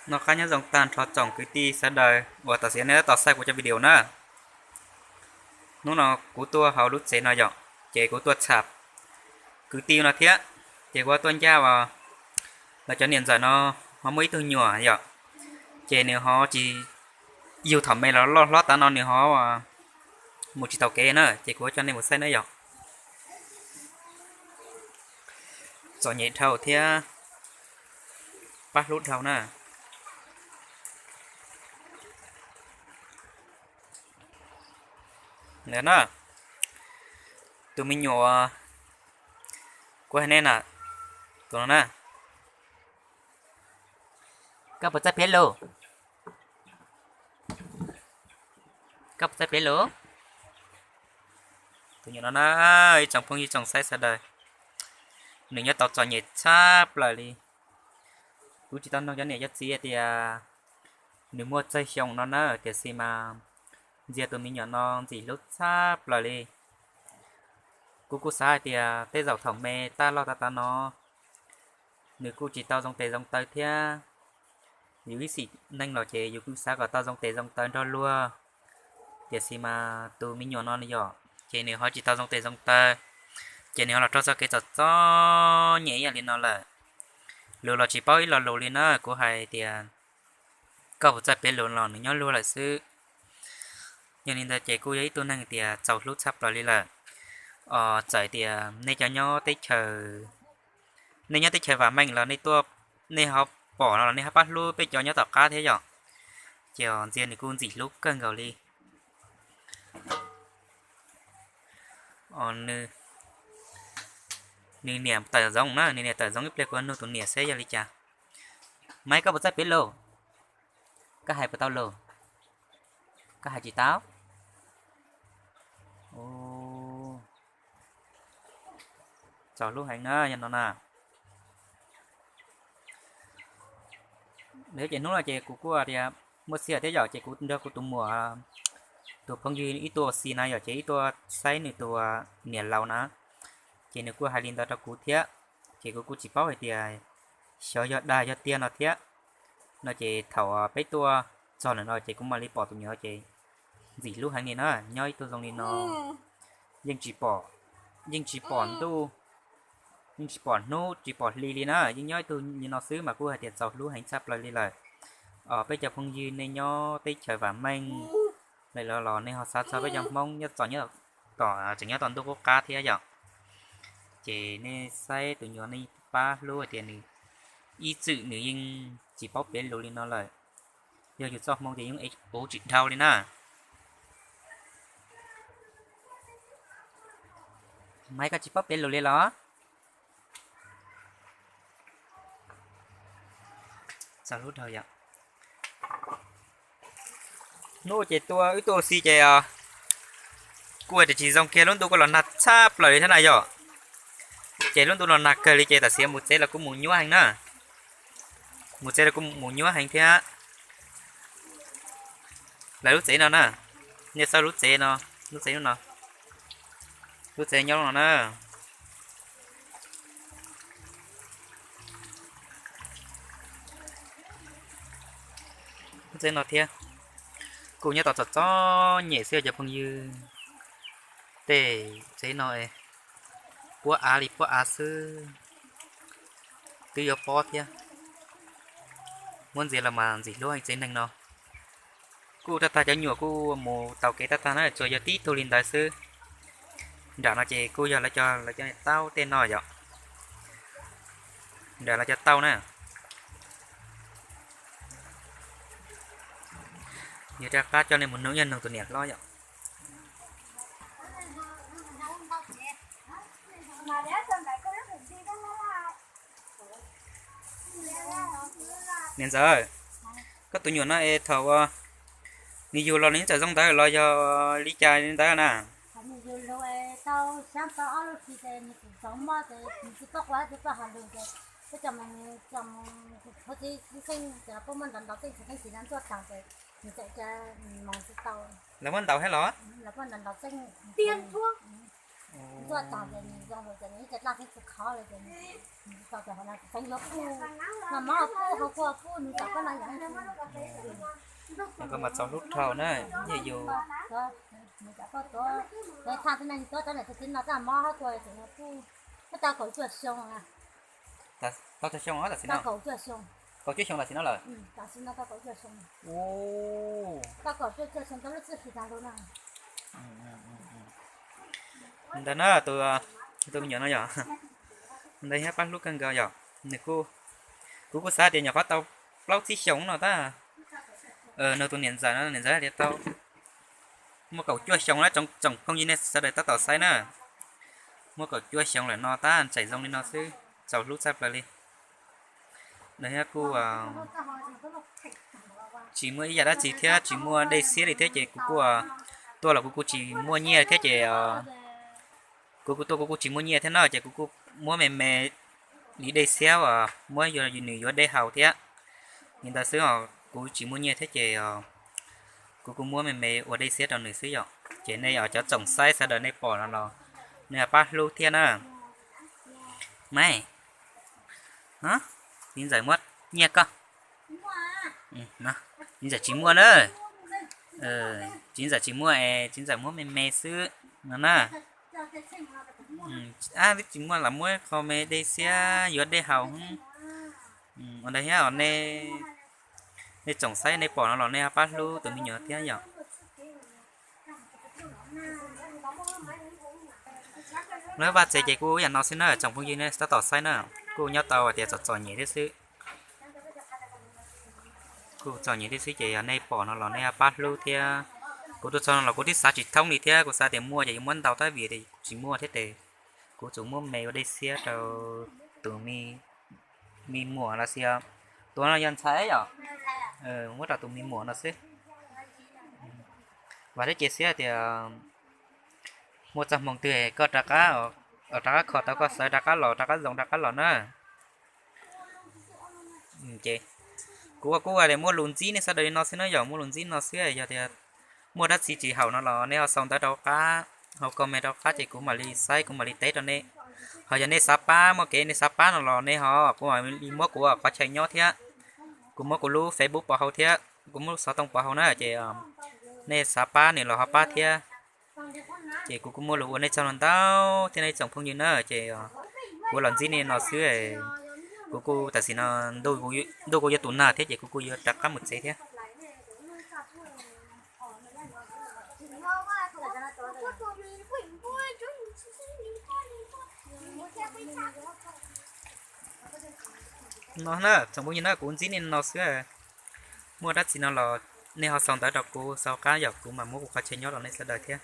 Noj qab nyob zoo tag nrho tsoom kwv tij sawv daws uas tam sim nej tab tom saib kuv cov video na. Hnub no kuv tuaj hauv lub tsev no yom, ces kuv tuaj txham kwv tij no thiab. Ces kuv tuaj ncaj uas lawv cov niam ntxawm no ho muaj ib tug nyuam yom, ces nws ho tsis yug thaum me los loj hlob tav no nws ho mus tsis tau kev na, ces kuv coj nej mus saib na yom. Txom nyem dhau thiab pab hlub dhau na. Ntawd na, tus me nyuam kuv hais nej na, tus no na. Koj puas txawj peb lus? Koj puas txawj peb lus? Tus nyuam no na, ib tsoom phooj ywg tsoom saib sawv daws, nws nyob tau txom nyem tshaj plaws li. Kuv tsis tau nug cov niam cov txiv tias nws muaj tsawg xyoo no na, tiam sis mas ntxias tus me nyuam no ntxim hlub tshaj plaws li. Kuv kuj xav hais tias tej zaum thaum me taj loj tav tav no, nws kuj tsis tau zoo tes zoo taw thiab. Yus ib txhia neej los ces yus kuj xav kom tau zoo tes zoo taw nrog luag, tiam sis mas tus me nyuam no yom, ces nws ho tsis tau zoo tes zoo taw, ces nws ho los raug txoj kev txom txom nyem ib yam li no lawm. Lus los tsis paub ib lo lus li na, kuv hais tias koj puas txawj peb lus los nws nyob luag lawm xwb. Yog li ntawd ces kuj yog ib tug neeg tias txaus hlub tshaj plaws li lawm. Txawm tias nej cov nyob teb chaws, nej nyob teb chaws vam meej los nej tuaj, nej ho pom no los nej ho pab hlub peb cov nyob tom qab thiab yom, ces ntxias nws kuj ntxim hlub kawg nkaus li. Nws niam tawm zoov na, nws niam tawm zoov ib pliag kuv nug tus niam seb yog li cas. Maiv, koj puas txawj peb lus? Koj hais puas tau lus? Koj hais tsis tau? Txaus hlub heev na yog no na. Ces hnub no ces kuv kuj tias muaj xiam thiab yom, ces kuv nrog kuv tus muam, tus phooj ywg ib tug ua si na yom, ces ib tug saib nws tus niam laus na, ces nws kuj hais li ntawd rau kuv thiab. Ces kuv kuj tsis paub hais tias xyov yog dag yog tiag no thiab. No ces thaum peb tuaj txog lawm no ces kuv mam li pom tus nyuam ces ntxim hlub heev li na, nyob ib tug zoo li no. Yeej tsis pom, yeej tsis pom ntuj, yeej tsis pom hnub tsis pom hli li na, yeej nyob ib tug li no xwb mas kuj hais tias txaus hlub heev tshaj plaws li lawm. Peb cov phooj ywg nej nyob teb chaws vam meej lawm los los nej ho xav txog peb cov Hmoob nyob txom nyem, tseem nyob tom ntuj qub qab thiab yom. Ces nej saib tus nyuam nej pab hlub hais tias nws ib txwm nws yeej tsis paub peb lus li no lawm. Yog yus txoj hmoo ces yeej puv tsis dhau li na. Maiv, koj tsis paub peb lus li los? Txaus hlub dhau yom. Hnub ces tuaj wb tuaj ua si ces kuj hais tias tsis zoo kiag, lub ntuj kuj los nag tshaj plaws li thiab na yom. Ces lub ntuj los nag kawg li ces tam sim mus tsev los kuj mus nyuaj heev na. Mus tsev los kuj mus nyuaj heev thiab. Lawv lub tsev no na, nej saib lub tsev no, lub tsev no, lub tsev nyob no na. Lub tsev no thiab, kuj nyob tau txom txom nyem xwb cov phooj ywg. Tej tsev no puab av li puab av xwb, twb yuav pob thiab. Muab ntxias los mas ntxim hlub heev tsev neeg no. Kuj tag tag cov nyuam kuj mus taus kev tag tag na, tsuas yog tib tug li ntawd xwb. Nram no ces kuj yog lawv cov, lawv cov taub tej no yom. Nram lawv cov taub na. Yog rov qab coj nej mus nug ib yam nug tus niam hlob yom. Niam ntxawm, koj tus nyuam no es thaum nws yug los nws txawm zoo ntawd los yog li cas li ntawd na? Lawv muab ntaus thiab los? Tuaj tag ces nws zoo lawm ces nws ib ce dlaj thiab tsis qhov lawm ces nws tsis tau ces ho no tseem yuav kuj, noj mov kuj, hau kuj kuj, nws txawm koj no yog. Koj mas txaus hlub dhau na, yog yus. Nws txawm koj tuav, nws txhaj tib neeg tuav cov niam txiv no txaj mob hab kuj tseem kuj, twb tau kaum cuaj xyoo. Tau cuaj xyoo tam sim no, kaum cuaj xyoo tam sim no lawm. Tam sim no tau kaum cuaj xyoo, tau kaum cuaj xyoo tau lub txwj hwm tas lug no. Ntawd na, tus me nyuam no yog, ntawd yog pab hlub kawg nkaus yom. Nws kuj, kuv kuj xav tias nyuam qhuav tau plaub tsib xyoos no tab. Nws tus niam ntxawm no, niam ntxawm tias tau muaj kaum cuaj xyoo na, tsoom phooj ywg nej sawv daws tab tom saib na. Muaj kaum cuaj xyoo lawm no tab tseem zoo li no xwb, txaus hlub tshaj plaws li. Nws thiab kuj tsis muaj ib yam dab tsi thiab, tsis muaj dej xiab li thiab ces kuv kuj tuaj los kuv kuj tsis muaj nyiaj thiab ces kuv kuj tuaj kuv kuj tsis muaj nyiaj thiab no ces kuv kuj muab me me li dej xiab uas muab nws yuav dej haus thiab li ntawd xwb os. Kuv tsis muaj nyiaj thiab ces kuv kuj muab me me ua dej xiab rau nws xwb yom. Ces nej cov tsoom saib sawv daws nej pom no los nej pab hlub thiab na. Maiv, txiv ntxawm muab nyiaj koj. Txiv ntxawm tsis muaj na. Txiv ntxawm tsis muaj es txiv ntxawm muab me me xwb no na. Twb tsis muaj los muab qho me dej xiab yuav dej haus. Ua ntawd thiab os, nej tsoom saib nej pom no los nej ho pab hlub tus me nyuam thiab yom. Lawv vaj tsev ces kuj yam no xwb na, tsoom phooj ywg nej tab tom saib na, kuj nyob tau hais tias txom txom nyem thiab xwb. Kuj txom nyem thiab xwb ces yog nej pom no los nej pab hlub thiab. Kuv tuaj txog no los kuv twb xav tsis thoob li thiab, kuv xav tias muaj ces yuav muab ntau tab vim tias kuv tsis muaj thiab ces kuv tsuas muab me ua dej xiab rau tus me muam los sis tus no yog ntxhais yom, muab rau tus me muam no xwb. Vam thiab cia siab tias muaj txoj hmoo twg koj rov qab, rov qab kho tau koj sawv rov qab los, rov qab zoo rov qab los na. Ces kuv kuj hais tias muaj lus ntsib nej sawv daws li no xwb na yom, muaj lus ntsib no xwb, yog tias muaj dab tsi tsis haum no los nej ho sau ntawv rau qab, hau comment rau qab ces kuv mam li saib kuv mam li teb rau nej. Ho yog nej xav pab muaj kev nej xav pab no los nej ho kuv mam li muab kuv qhov chaw nyob thiab, kuv muab kuv lub Facebook pov hauv thiab kuv muab lub xov tooj pov hauv na ces nej xav pab nws los ho pab thiab. Ces kuv kuj muaj lus ua nej tsaug ntau thiab nej tsoom phooj ywg na ces kuv los ntsib nej no xwb. Kuv kuj tam sim no ntuj kuj yuav tu nag thiab ces kuv kuj yuav rov qab mus tsev thiab. No na tsoom phooj ywg na, kuv ntsib nej no xwb. Muaj dab tsi no los nej ho sau ntawv rau kuv, sau qab yom, kuv mam muab kuv qhov chaw nyob rau nej sawv daws thiab.